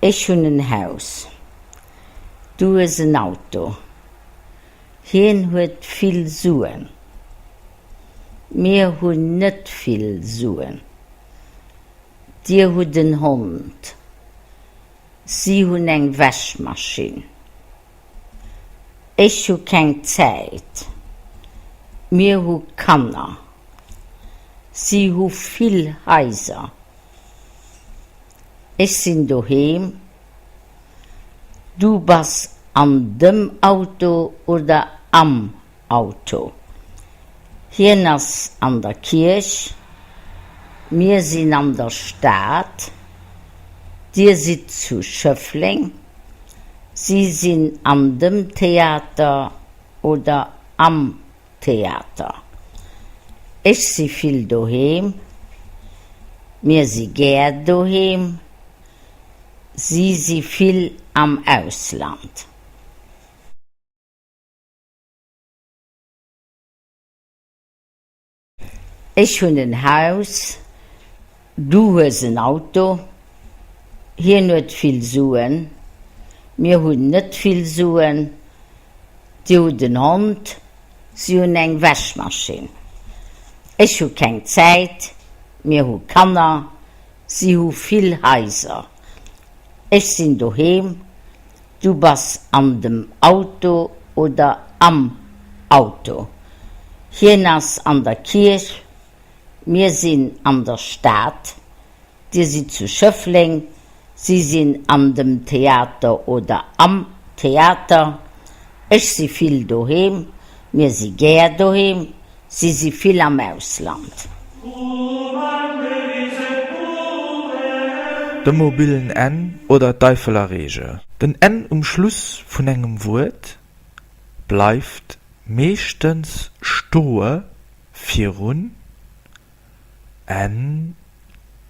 Ech hunn en Haus. Du hues en Auto. Hien huet vill Suen. Mir hunn net vill Suen. Dir hutt en Hond. Si hunn eng Wäschmaschinn. Ech hu keng Zäit. Mir hu Kanner. Si hu vill Haiser. Ech sinn doheem. Du bass an dem Auto oder am Auto. Hien ass an der Kierch. Mir sinn an der Stad. Dir sidd zu Schëffleng. Si sinn an dem Theater oder am Theater. Ech si vill doheem. Mir si gär doheem. Si si vill am Ausland. Ech hunn en Haus. Du hues en Auto. Hien huet vill Suen. Mir hunn net vill Suen. Dir hutt en Hond. Si hunn eng Wäschmaschinn. Ech hu keng Zäit. Mir hu Kanner. Si hu vill Haiser. Ech sinn doheem. Du bass an dem Auto oder am Auto. Hien ass an der Kierch. Mir sinn an der Stad. Dir sidd zu Schëffleng. Si sinn an dem Theater oder am Theater. Ech si vill doheem. Mir si gär doheem. Si si vill am Ausland. De mobilen N oder d'Eifeler Reegel. Den N um Schluss vun engem Wuert bleift meeschtens stoe virun n,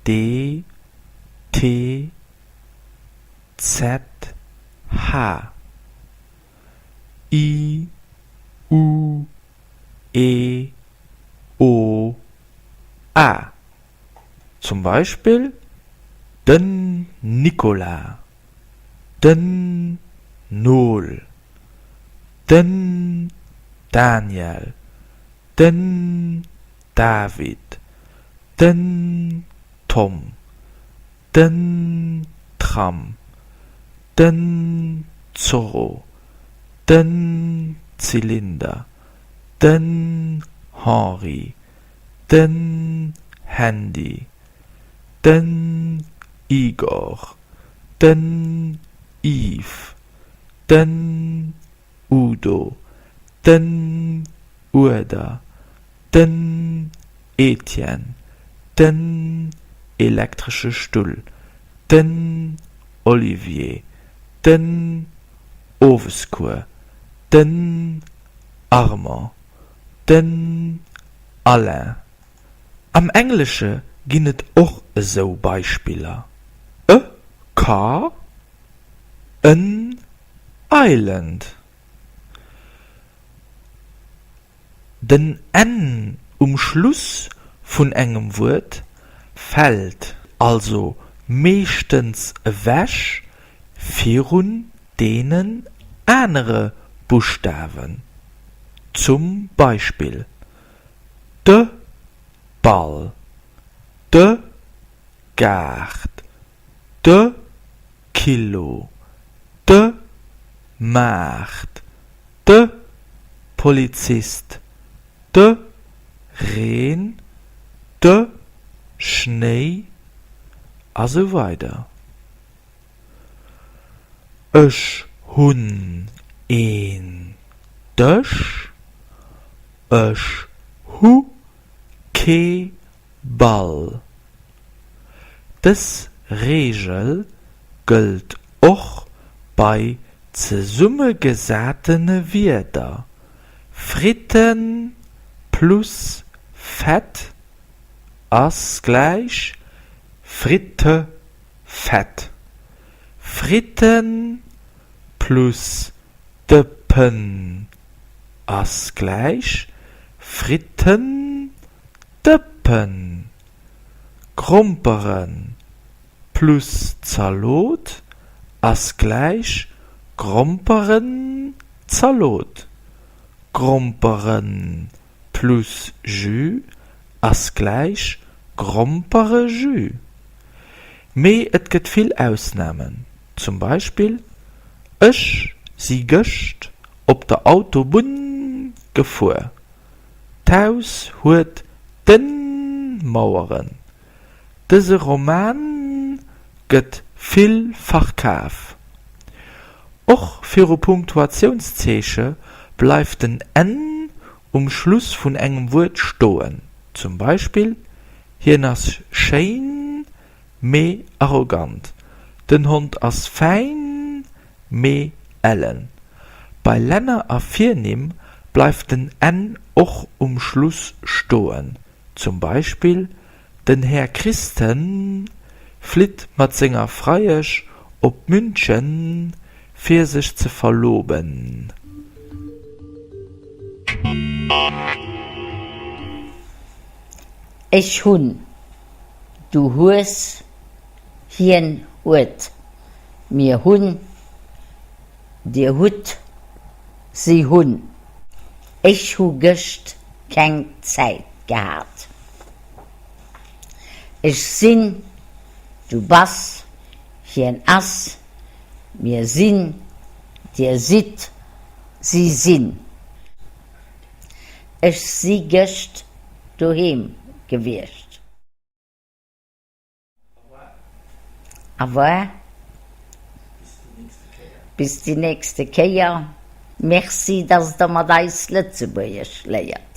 d, t, z, h, i, u, e, o, a. Zum Beispill den Nicolas, den Nol, den Daniel, den David, den Tom, den Tram, den Zorro, den Zylinder, den Henri, den Handy, den Igor, den Yves, den Udo, den Uerder, den Etienne, den elektresche Stull, den Olivier, den Owescours, den Armand, den Alain. Am Englesche ginn et och esou Beispiller, a car, an island. Den n um Schluss vun engem Wuert fält also meeschtens ewech virun deenen anere Buschtawen, zum Beispill de Ball, de Gaart, de Kilo, de Maart, de Polizist, de Reen, de Schnéi a sou weider. Ech hunn een Dësch. Ech hu kee Ball. Dës Reegel gëllt och bei zesummegesatene Wierder, Fritten plus Fett ass gläich Frittefett, Fritten plus Dëppen ass gläich Fritten Dëppen, Gromperen plus Zalot. Ass gläich Gromperenzalot. Gromperen plus Jus ass gläich Gromperejus. Mee et gëtt vill Ausnamen, zum Beispill, Ech si gëscht op der Autobunn gefuer. D'Haus huet dënn Maueren. Dëse Roman gëtt vill verkaf. Och viru Punktuatiounszeeche bleift den n um Schluss vun engem Wuert stoen, zum Beispill, Hien ass schéin, mee arrogant. Den Hond ass fäin, mee ellen. Bei Länner a Virnimm bleift den n och um Schluss stoen, Zum Beispill, Den Här Christen flitt mat senger Freiesch op München fir sech ze verloben. Ech hunn, du hues, hien huet, mir hunn, dir hutt, si hunn. Ech hu gëscht keng Zäit gehat. Ech sinn, du bass, hien ass, mir sinn, dir sidd, si sinn. Ech si gëscht doheem gewiescht. Au revoir. Bis déi nächste Kéier. Merci, dass Der mat eis Lëtzebuergesch léiert.